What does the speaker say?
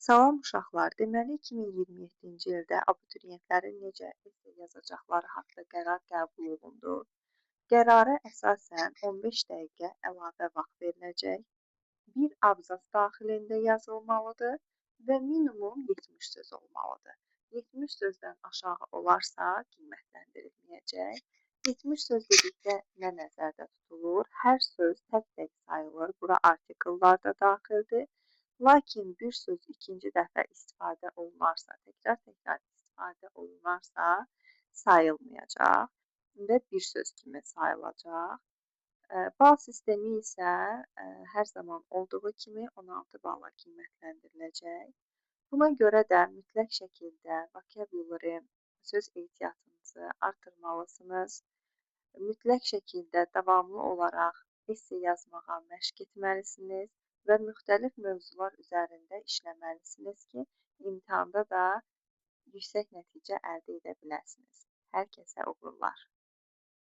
Salam uşaqlar, deməli 2027-ci ildə abituriyentlərin necə esse yazacaqları haqda qərar qəbul olundu. Qərara əsasən 15 dəqiqə əlavə vaxt veriləcək. Bir abzas daxilində yazılmalıdır və minimum 70 söz olmalıdır. 70 sözdən aşağı olarsa qiymətləndirilməyəcək. 70 söz dedikdə nə nəzərdə tutulur? Hər söz tək-tək sayılır. Bura artikellar da daxildir. Lakin bir söz ikinci dəfə istifadə olunarsa, təkrar-təkrar istifadə olunarsa sayılmayacaq və bir söz kimi sayılacaq. Bal sistemi isə hər zaman olduğu kimi 16 bala qiymətləndiriləcək. Buna görə də mütləq şəkildə vocabulary, söz ehtiyatınızı artırmalısınız. Mütləq şəkildə davamlı olaraq esse yazmağa məşq etməlisiniz və müxtəlif mövzular üzərində işləməlisiniz ki, imtahanda da yüksək nəticə əldə edə biləsiniz. Hər kəsə uğurlar.